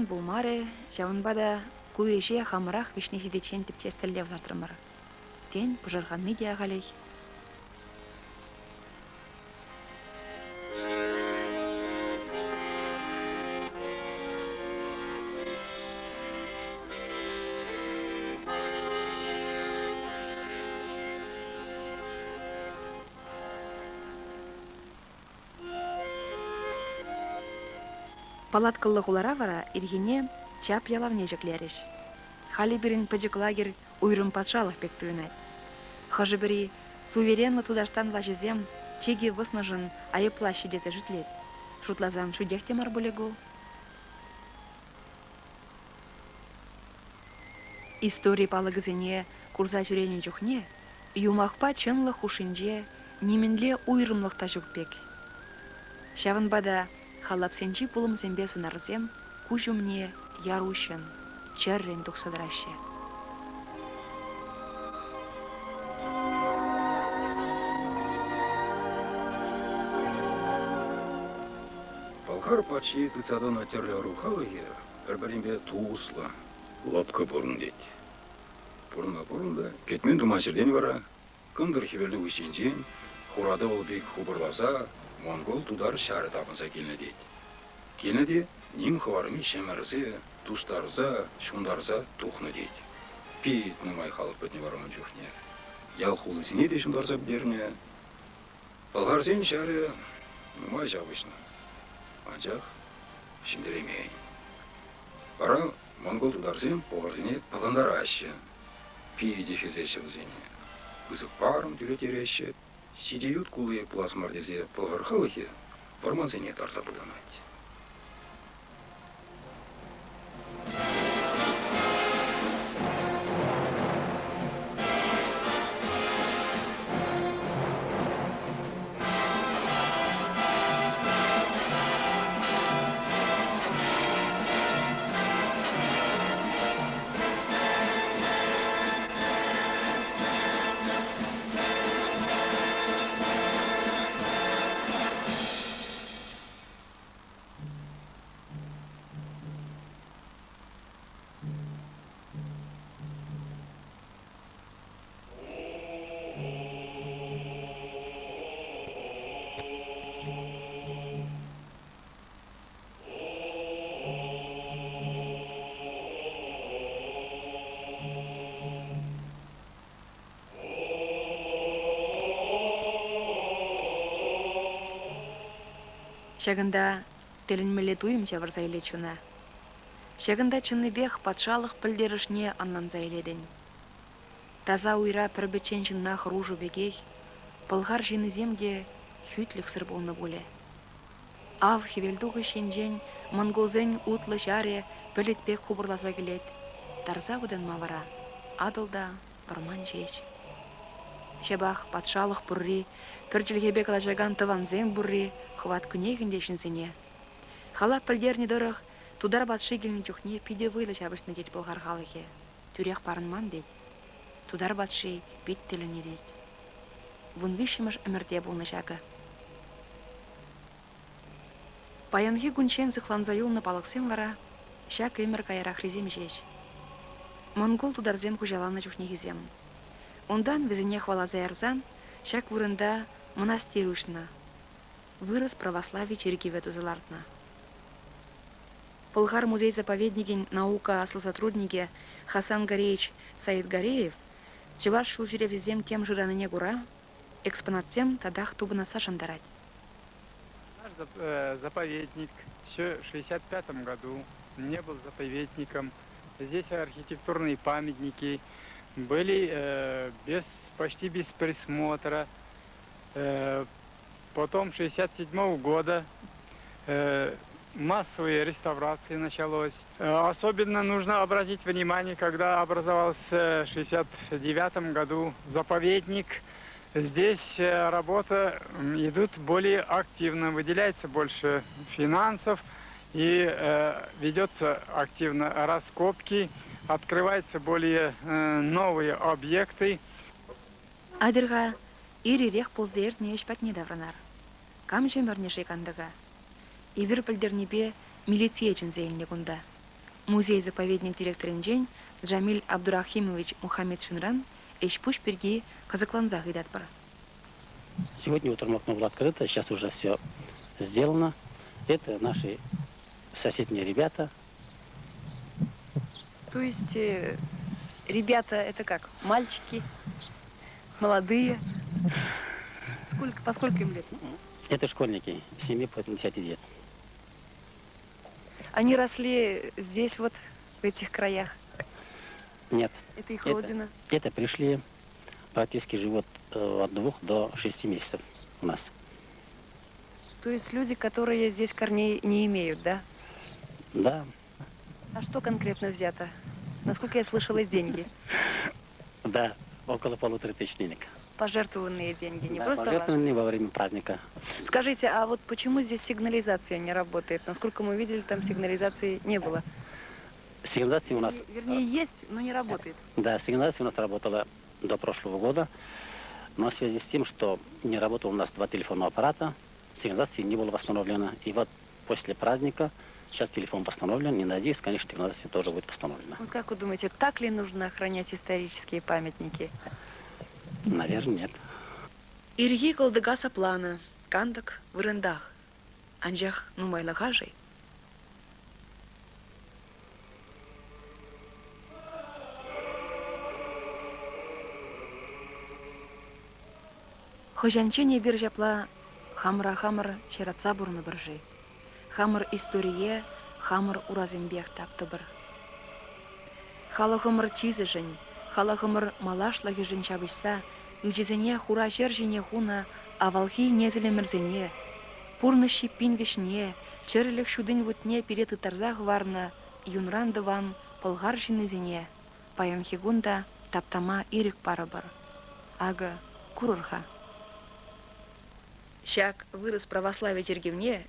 Пулмарӗ, ҫавӑнпа та ку ӗҫе хамӑрах вӗҫне ҫитиччен тӗпчес тӗллев лартрӑмӑр. Тен, пӑшӑрханни те ахалех. Палаткӑллӑ хулара вара ирхине чап ялавне ҫӗклерӗҫ. Халӗ пирӗн пӗчӗк лагерь уйрӑм патшалӑх пек туйӑнать. Хӑшӗ-пӗри суверенлӑ Тутарстан влаҫӗсем чикӗ пӑснӑшӑн айӑплаҫҫӗ тесе шӳтлет. Шутласан шӳтех те мар пулӗ ку. Истори палӑкӗсене курса ҫӳренӗ чухне юмахпа чӑнлӑх хушшинче нимӗнле уйрӑмлӑх та ҫук пек. Ҫавӑнпа та халапсенчи пулӑмсемпе сӑнарсем куҫ умне яр уҫҫӑн, чӗррӗн тухса тӑраҫҫӗ. Пӑлхар патши тытса тӑнӑ тӗрлӗ ӑру халӑхӗ пӗр-пӗринпе туслӑ, лӑпкӑ пурӑн тет. Пурӑна-пурӑн та кӗтмен туман ҫӗртен вара кӑнтӑр хӗвелтухӑҫӗнчен хура тӑвӑл пек хупӑрласа монгол-тутар ҫарӗ тапӑнса килнӗ тет. Килнӗ те ним хӑварми ҫӗмӗрсе, тустарса, ҫунтарса тухнӑ тет. Пит нумай халӑх пӗтнӗ вара ун чухне. Ял хулисене те ҫунтарса пӗтернӗ. Пӑлхарсен ҫарӗ нумай ҫапӑҫнӑ, анчах ҫӗнтереймен. Вара монгол-тутарсем пӑлхарсене пӑхӑнтараҫҫӗ, питӗ хӗсеҫҫӗ вӗсене. Пысӑк парӑм тӳлеттереҫҫӗ, ҫичӗ ют кулли пулас мар тесе пӑлхар халӑхӗ вӑрмансене тарса пытанать. Ҫакӑнта тӗлӗнмелле туйӑм ҫавӑрса илет чуна. Ҫакӑнта чӑннипех патшалӑх пӗлтерӗшне ӑнланса илетӗн. Таса уйра пӗр-пӗччен ҫынна хӑрушӑ пекех, пӑлхар ҫыннисем те хӳтлӗхсӗр пулнӑ пулӗ. Ав хӗвелтухӑҫ енчен монголсен утлӑ ҫарӗ пӗлӗт пек хупӑрласа килет, тарса вытанма вара Атӑл та вӑрман ҫеҫ. Ҫапах патшалӑх пурри, пӗр чӗлхепе калаҫакан тӑвансем пурри хӑват кӳнех ӗнтӗ ҫынсене. Халап пӗлтернӗ тӑрӑх, тутар патши килнӗ чухне питӗ вӑйлӑ ҫапӑҫнӑ тет пӑлхар халӑхӗ, тӳрех парӑнман тет. Тутар патши пит тӗлӗннӗ тет. Вунвиҫҫӗмӗш ӗмӗрте пулнӑ ҫакӑ. Паянхи кунччен сыхланса юлнӑ палӑксем вара ҫак ӗмӗр каярахрисем ҫеҫ. Монгол-тутарсем хуҫаланнӑ чухнехисем. Унтан вӗсене хӑваласа ярсан ҫак вырӑнта мӑнастир уҫнӑ, вырӑс православи чиркӗвӗ туса лартнӑ. Пӑлхар музей-заповедникӗн наука аслӑ сотрудникӗ Хасан Гореевич Саидгареев чӑваш ҫулҫӳревҫисем тем шыранине кура экспонатсем татах тупӑнасса шантарать. Наш заповедник еще в 65 году не был заповедником. Здесь архитектурные памятники были без, почти без присмотра. Потом 67 года массовые реставрации началось. Особенно нужно обратить внимание, когда образовался в 69 году заповедник, здесь работа идут более активно, выделяется больше финансов и ведется активно раскопки, открываются более новые объекты. Атьӑр-ха, ир-ирех пулса иртнӗ ӗҫ патне таврӑнар. Кам ҫӗмӗрнӗ-ши кантӑка? Эпир пӗлтернипе милицие чӗнсе илнӗ кунта. Музей-заповедник директорӗнчен Джамиль Абдурахимович Мухаметшинран ӗҫ-пуҫ пирки кӑсӑклансах ыйтатпӑр. Сегодня утром окно было открыто, сейчас уже все сделано. Это наши соседние ребята. То есть ребята это как? Мальчики? Молодые? Сколько, по сколько им лет? Это школьники, 7 по 10 лет. Они росли здесь вот, в этих краях? Нет. Это их родина? Это пришли, практически живут от 2 до 6 месяцев у нас. То есть люди, которые здесь корней не имеют, да? Да. А что конкретно взято? Насколько я слышала, деньги. Да, около 1500 денег. Пожертвованные деньги, не Да, просто пожертвованные во время праздника. Скажите, а вот почему здесь сигнализация не работает? Насколько мы видели, там сигнализации не было. Сигнализация у нас... Вернее, есть, но не работает. Да, сигнализация у нас работала до прошлого года. Но в связи с тем, что не работало у нас 2 телефонных аппарата, сигнализация не была восстановлена. И вот после праздника сейчас телефон восстановлен, и, надеюсь, конечно, сигнализация тоже будет восстановлена. Вот как вы думаете, так ли нужно охранять исторические памятники? Наверное, нет. Ирхи кӑлтӑка сапланӑ, кантӑк вырӑнтах. Анчах нумайлӑха-ши? Хӑҫанччен эпир ҫапла хамӑра хамӑр ҫаратса пурӑнӑпӑр-ши? Хамӑр историе хамӑр урасемпех таптӑпӑр. Халӑхӑмӑр чысӗшӗн, халӑхӑмӑр малашлӑхӗшӗн ҫапӑҫса ӳчӗсене хура ҫӗр ҫине хунӑ авалхи несӗлӗмӗрсене, пурнӑҫ ҫиппин вӗҫне, чӗрӗлӗх ҫутин вутне пире тыттарса хӑварнӑ юнран тӑван пӑлхар ҫыннисене паянхи кун та таптама ирӗк парӑпӑр. Акӑ, курӑр-ха. Ҫак вырӑс православи чиркӗвне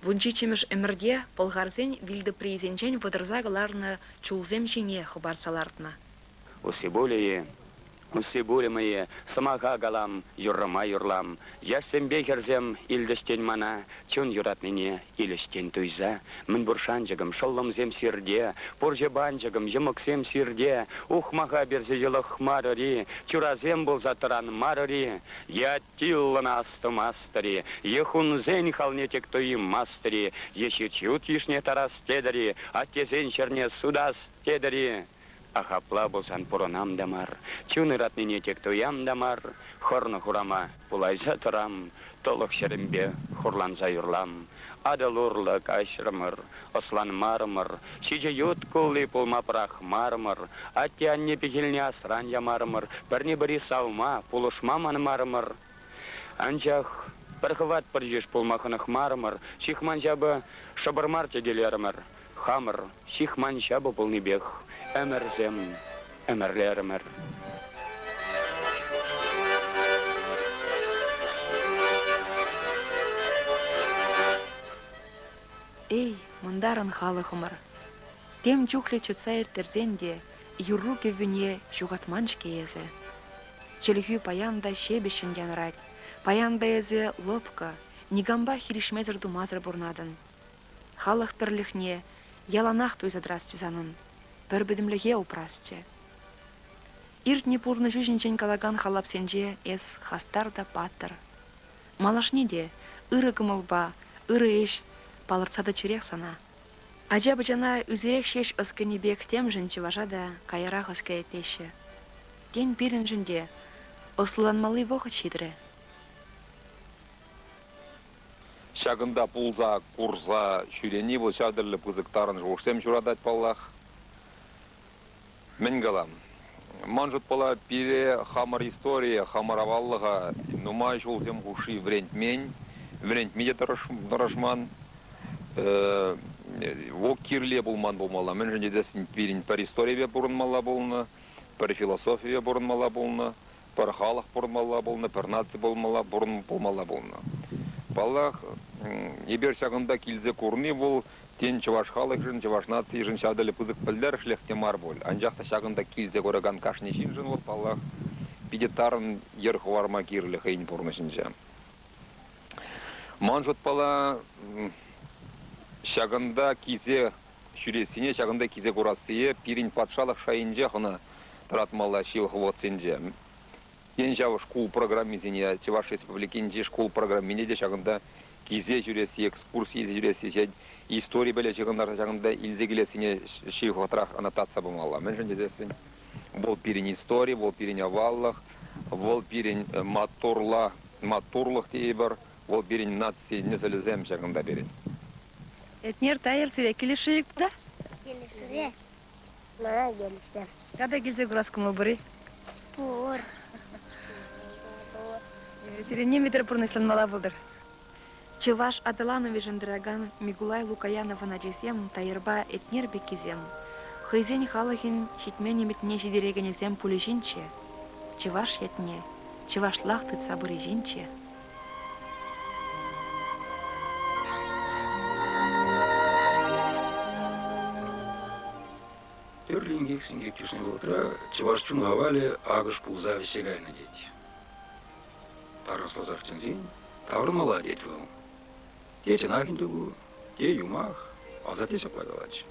17-мӗш ӗмӗрте пӑлхарсен вилтӑприйӗсенчен вӑтӑрса кӑларнӑ чулсем ҫине хӑпартса лартнӑ. Усси пулӗ-и, усси пулмӗ-и, сӑмаха калам, юррӑма юрлам. Яшсемпе хӗрсем илтӗҫ тен мана, чун юратнине илӗҫ тен туйса. Мӗнпур шанчӑкӑм, шӑллӑмсем сирте, пурҫӑ панчӑкӑм, йӑмӑксем сирте. Ухмаха персе йӑлӑхмарӑр-и, чурасем пулса тӑран мар-и? Е Аттилӑн астумастӑр-и, е хунсен халне тек туймастӑр-и, е ҫич ют йышне тарас тетӗр-и, аттесен ҫӗрне сутас тетӗр-и? Ах, апла пулсан пурӑнам та мар, чун ыратнине тек туям та мар, хӑрнӑ хурама пулайса тӑрам, тӑлӑх ҫӗрӗмпе хурланса юрлам. Атӑл урлӑ каҫрӑмӑр, ӑсланмарӑмӑр, ҫичӗ ют кулли пулма пӑрахмарӑмӑр, атте-анне пехилне асран ямарӑмӑр, пӗрне-пӗри савма, пулӑшма манмарӑмӑр. Анчах пӗр хӑват пӗр йыш пулма хӑнӑхмарӑмӑр, ҫыхман ҫапӑ шӑпӑр мар текелерӗмӗр. Хамӑр ҫыхман ҫапӑ пулнипех ӗмӗрсем ӗмӗрлерӗмӗр. Эй, мӑнтарӑн халӑхӑмӑр! Тем чухлӗ чӑтса ирттерсен те юрру-кӗввӳне ҫухатман-ҫке эсӗ. Чӗлхӳ паян та ҫепӗҫҫӗн янӑрать, паян та эсӗ лӑпкӑ, никампа хирӗҫмесӗр-тумасӑр пурӑнатӑн. Халӑх пӗрлӗхне яланах туйса тӑрасчӗ санӑн, пӗр пӗтӗмлӗхе упрасчӗ. Иртнӗ пурнӑҫу ҫинчен калакан халапсенче эс хастар та паттӑр. Малашне те ырӑ кӑмӑлпа ырӑ ӗҫ палӑртса тӑччӑрех сана. Ача-пӑчана ӳсерех ҫеҫ ӑс кӗнӗ пек темшӗн чӑваша та каярах ӑс кӗрет теҫҫӗ. Тен, пирӗншӗн те ӑслӑланмалли вӑхӑт ҫитрӗ. Ҫакӑнта пулса, курса ҫӳрени вӑл ҫав тӗрлӗ пысӑк тарӑн шухӑшсем ҫуратать паллах. Мӗн калам, ман шутпала пире хамӑр историе, хамӑр аваллӑха нумай ҫулсем хушши вӗрентмен, вӗрентме те тӑрӑшман. Вӑл кирле пулман пулмалла. Мӗншӗн тесессӗн пирӗн пӗр историпе пурӑнмалла пулнӑ, пӗр философипе пурӑнмалла пулнӑ. Пӗр халӑх пурӑнмалла пулнӑ, пӗр наци пулмалла, пулмалла пулнӑ. Паллах, эпир ҫакӑнта килсе курни вӑл, тен, чӑваш халӑхӗшӗн, чӑваш нацийӗшӗн ҫав тери пысӑк пӗлтерӗшлех те мар пуль. Анчах та ҫакӑнта килсе куракан кашни ҫыншӑн вӑл, паллах, питӗ тарӑн йӗр хӑварма кирлӗ хӑйӗн пурнӑҫӗнче. Ман шутпала, ҫакӑнта килсе ҫӳрессине, ҫакӑнта килсе курассие пирӗн патшалӑх шайӗнчех ӑна тӑратмалла ҫывӑх вӑхӑтсенче. Тен, ҫав шкул программисене, Чӑваш Республикинчи шкул программине те ҫакӑнта килсе ҫӳресси, экскурси илсе ҫӳресси, историпеле ҫыхӑнтарса ҫакӑнта илсе килессине ҫывӑх вӑхӑтрах ӑна татса памалла. Мӗншӗн тесессӗн вӑл пирӗн истори, вӑл пирӗн аваллӑх, вӑл пирӗн маттурла, маттурлӑх тейӗпӗр, вӑл пирӗн наци несӗлӗсем ҫакӑнта пирӗн. Этнер Тайӑр сире килӗшрӗ-и кунта? Килӗшрӗ. Мана килӗшрӗ. Тата килсе курас кӑмӑл пур-и? Пур. Пур. Сире нимӗн пурнӑҫланмалла пултӑр. Чӑваш аталанӑвӗшӗн тӑракан Микулай Лукояновӑн ачисем Тайӑрпа Этнер пеккисем хӑйсен халӑхӗн ҫитмен ӗмӗтне ҫитерекенӗсем пулӗҫинччӗ, чӑваш ятне чӑвашлах тытса пырӗҫинччӗ. Тӗрлӗ инкек-синкек тӳснӗ вӑхӑтра чӑваш чун хавалӗ акӑш пулса вӗҫсе кайнӑ тет. Тарӑхласах чӗнсен таврӑнмалла тет вӑл. Те чӑнах ӗнтӗ ку, те юмах, асатте ҫапла калать.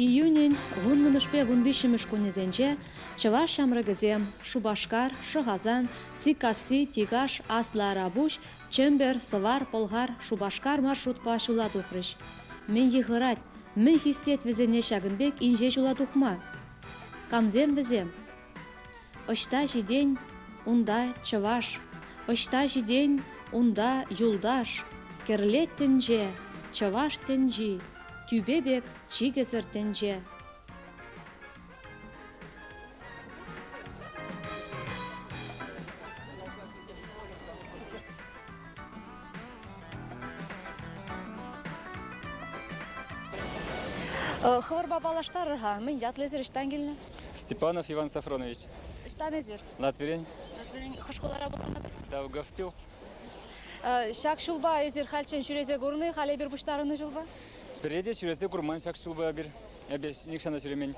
Июнӗн вуннӑмӗшпе вунвиҫҫӗмӗш кунӗсенче чӑваш ҫамрӑкӗсем Шупашкар, Шӑхасан, Сиккасси, Тикаш, Аслӑ Арапуҫ, Чӗмпӗр, Сӑвар, Пӑлхар, Шупашкар маршрутпа ҫула тухрӗҫ. Мӗн йыхӑрать, мӗн хистет вӗсене ҫакӑн пек инҫе ҫула тухма? Камсем вӗсем? Ӑҫта ҫитен, унта чӑваш, ӑҫта ҫитен, унта юлташ, кӗрлет тӗнче, чӑваш тӗнчи, тӳпе пек чикӗсӗр тӗнче. Хӑвӑрпа паллаштарӑр-ха, мӗн ятлӑ эсир, ӑҫтан килнӗ? Степанов Иван Сафронович. Ӑҫтан эсир? Латвирен. Латвирен. Хӑш хулара пурӑнатӑр? Даугавпилс. Ҫак ҫулпа эсир хальччен ҫӳресе курнӑ-и? Халь эпир пуҫтарӑннӑ ҫулпа? Пӗрре те ҫӳресе курман ҫак ҫулпа эпир. Эпӗ нихҫан та ҫӳремен.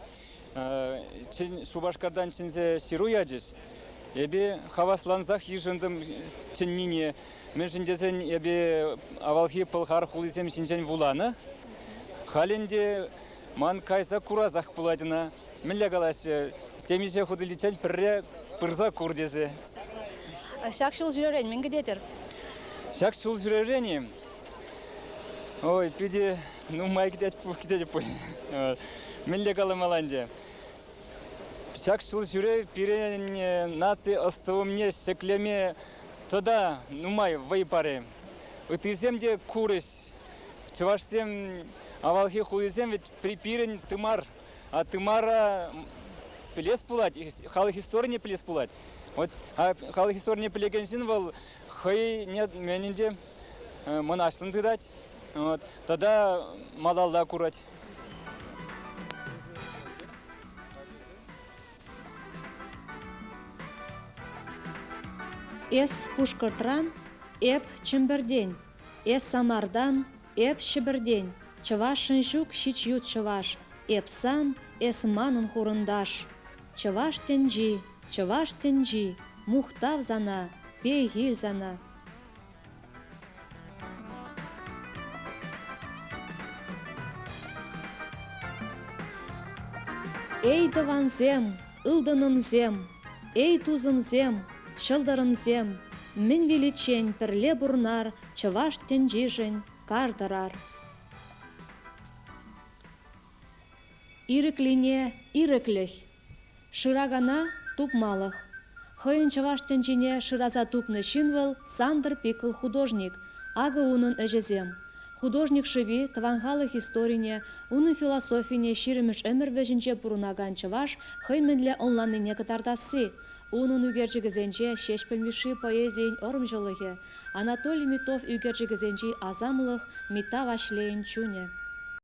Шупашкартан чӗнсе ҫыру ячӗҫ. Эпӗ хаваслансах йышӑнтӑм чӗннине. Мӗншӗн тесен эпӗ авалхи Пӑлхар хулисем ҫинчен вуланӑ. Халь ӗнтӗ ман кайса курасах пулать ӑна. Мӗнле калаҫҫӗ, темиҫе хут иличчен пӗрре пырса кур тесе. Ҫак ҫул ҫӳреврен мӗн кӗтетӗр? Ҫак ҫул ҫӳреврен-и? Ой, питӗ нумай кӗтет, кӗтетӗп пуль. Мӗнле каламалла ӗнтӗ? Ҫак ҫул ҫӳрев пирӗн наци ӑстӑвӑмне ҫӗклеме тата нумай вӑй парӗ. Ыттисем те курӗҫ. Чӑвашсем авалхи хулисем вӗт пирӗн тымар. А тымара пӗлес пулать, халӑх историне пӗлес пулать. Вот халӑх историне пӗлекен ҫын вӑл хӑйне мӗнӗнте мӑнаҫлӑн тытать, вот, тата малалла курать. Эс Пушкӑртран, эп Чӗмпӗртен, эс Самартан, эп Ҫӗпӗртен, чӑвашшӑн ҫук ҫич ют чӑваш, эп сан, эс манӑн хурӑнташ. Чӑваш тӗнчи, чӑваш тӗнчи, мухтав сана, пехил сана. Эй, тӑвансем, ылтӑнӑмсем, эй, тусӑмсем, ҫӑлтӑрӑмсем, мӗн виличчен пӗрле пурнар, чӑваш тӗнчишӗн кар тӑрар. Ирӗклине ирӗклӗх, шыракана тупмалӑх. Хӑйӗн чӑваш тӗнчине шыраса тупнӑ ҫын вӑл Сантӑр Пикл художник. Акӑ унӑн ӗҫӗсем. Художник шӑпи тӑван халӑх историне, унӑн философине ҫирӗммӗш ӗмӗр вӗҫӗнче пурӑнакан чӑваш хӑй мӗнле ӑнланнине кӑтартасси. Унӑн ӳкерчӗкӗсенче Ҫеҫпӗл Мишши поэзийӗн ӑрӑмҫӑлӑхӗ, Анатолий Миттов ӳкерчӗкӗсенчи асамлӑх, Митта Ваҫлейӗн чунӗ.